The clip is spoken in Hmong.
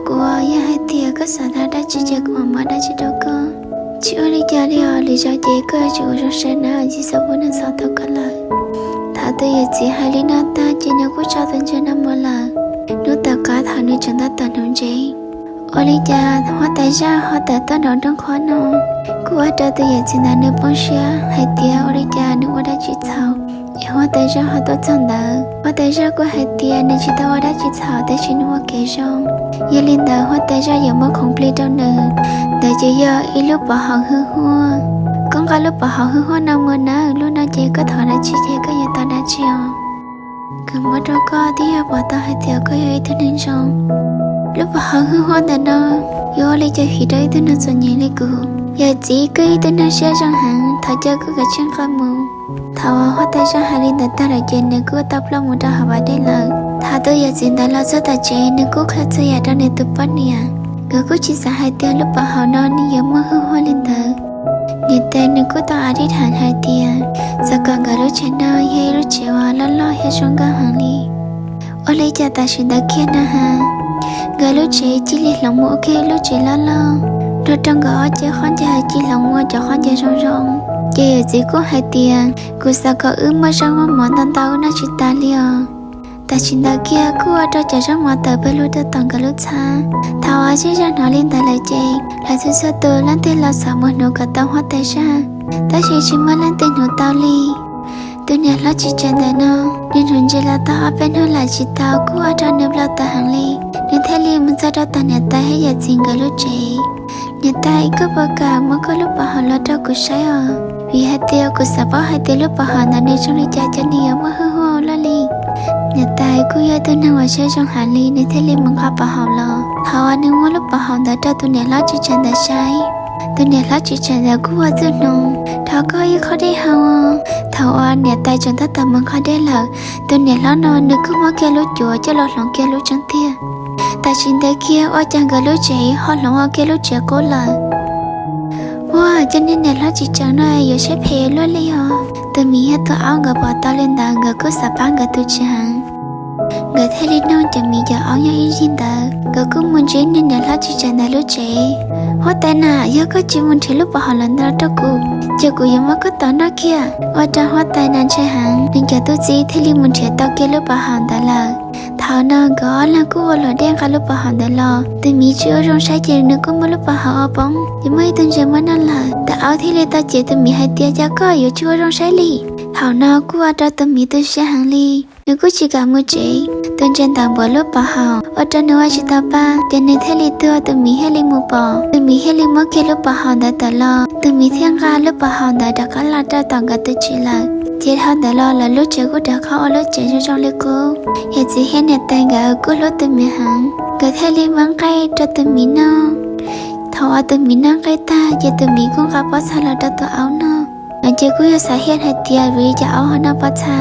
Kuv, yog hais tias koj xav tau dab tsi ces kuv mam muab dab tsi rau koj. Tsis ua li cas li os, lwm zaus ces koj yuav tsum ua zoo saib nawb, txiv xav pub neeg txhob tau koj lawm. Thaum tus yawm txiv hais li no tag ces nws kuj tso tus ntses no mus lawm. Hnub tom qab thaum nws tseem tab tom hnav ntses, ua li cas huab tais zaj ho tawm tuaj nraum nroog qhov no, kuj ua rau tus yawm txiv ntawd nws poob siab hais tias ua li cas nws ua dab tsi txhaum. Es huab tais zaj ho tuaj txog ntawd, huab tais zaj kuj hais tias nws tsis tau ua dab tsi txhaum, tab sis nws ua kev zoo. Yog li ntawd huab tais zaj yuav muab khoom plig rau nws, ntawd ces yog ib lub pov haum hwj huaj. Koj nqa lub pov haum hwj huaj no mus nawb, lub no ces koj thov dab tsi ces koj yuav tau dab tsi os. Kuv muab rau koj twb yog pom tau hais tias koj yog ib tug neeg zoo. Lub pov haum hwj huaj ntawm no yuav ua li cas hiv rau ib tug neeg txom nyem li kuv. Yawm txiv, koj ib tug neeg siab zoo heev, thov caw koj kav tsij nqa mus. Thaum uas huab tais zaj hais li ntawd tag lawm ces nws kuj tau ploj mus rau hauv pas dej lawm. Thaum tus yawm txiv ntawd los txog tom tsev, nws kuj qhia txhua yam rau nws tus poj niam. Nkawd kuj tsis xav hais tias lub pov haum no nws yuav muaj hwj huaj li ntawd. Niam tais nws kuj tau a dib tham hais tias, xav kom nkawd lub tsev no yog ib lub tsev uas loj loj thiab zoo nkauj heev li. Ua li cas tam sim ntawd kiag na has, nkawd lub tsev cia li hloov mus ua kiag lub tsev loj loj, nrog rau nkawd ob cev khaub ncaws cia li hloov ua cov khaub ncaws zoo zoo. Ces yawm txiv kuj hais tias, kuv xav kom wb muaj zaub muaj mov ntau ntau wb noj tsis tas li os. Tam sim ntawd kiag kuj ua rau cov zaub mov tawm pawg lug rau tom nkawd lub txhab. Thaum uas zej zog hnov li ntawd lawm ces lawv txhua txhua tus leej twg los xav mus hnuv kom tau huab tais zaj, tab sis tsis muaj leej twg hnuv tau li. Tus niam hlob tsis tsawg ntawm no, nws hnuv ntses los tau ob peb hnub lawm tsis tau, kuj ua rau nws ploj tawv heev li. Nws thiaj li mus txog rau tom niam tais thiab yawm txiv nkawd lub tsev. Niam tais, koj puas kam muab koj lub pov haum los rau kuv saib os? Vim hais tias kuv xav paub hais tias lub pov haum ntawd nws zoo li cas cov nws yuav muaj hwj huaj ua luaj li. Niam tais kuj yog tus neeg uas siab zoo heev li, nws thiaj li mus nqa pov haum los. Thaum uas nws muab lub pov haum ntawd rau tus niam hlob tsis tsawg ntawd saib, tus niam hlob tsis tsawg ntawd kuj ua txuj hnov, thov koj ib khob dej haus. Thaum uas niam tais tseem tab tom mus nqa dej lawm, tus niam hlob no nws kuj muab kiag lub cuav coj los hloov kiag lub tsev tiag. Tam sim ntawd kiag ua cas nkawd lub tsev ho hloov ua kiag lub tsev qub lawm. Ua cas niag niam hlob tsis tsawg no yuav siab phem luaj li os. Tus miv thiab tus aub nkawd pom tau li ntawd nkawd kuj xav pab nkawd tus txiv heev. Nkawd thiaj li nug cov miv cov aub nyob ib zig ntawd, nkawd kuj mus ntsib niag niam hlob tsis tsawg ntawd lub tsev. Huab tais na, yog koj tsis mus nrhiav lub pov haum los ntawd rau kuv, ces kuv yuav muab koj tom noj kiag. Ua rau huab tais na ntshai heev, nws cov tub txib thiaj li mus nrhiav tau kiag lub pov haum ntawd lawm. Thaum no nkawd ob leeg kuj ua luam dej nqa lub pov haum ntawd los. Tus miv tsis ua zoo saib ces nws kuj muab lub pov haum ua poob, ces muaj ib tug ntses muab noj lawm. Tus aub thiaj li tau cem tus miv hais tias, cas koj yuav tsis ua zoo saib li. Thaum no kuj ua rau tus miv tu siab heev li, nws kuj tsis kam mus tsev. Tus ntses ntawd npuav lub pov haum ua rau nws ua tsis tau pa, ces nws thiaj li tuag, tus miv thiaj li mus pom, tus miv thiaj li muab kiag lub pov haum ntawd tawm los. Tus miv thiaj nqa lub pov haum ntawd rov qab los rau tom nkawd tus tsev lawm. Ces dhau ntawd los lawv lub tsev kuj rov qab ua lub tsev zoo zoo li qub. Yawm txiv thiab niam tais nkawd kuj hlub tus miv heev, nkawd thiaj li muab nqaij rau tus miv noj. Thaum uas tus miv noj nqaij tag ces tus miv kuj nqa pob txha los rau tus aub noj. No ces kuj yog xav hiaj hais tias vim li cas aub ho noj pob txha.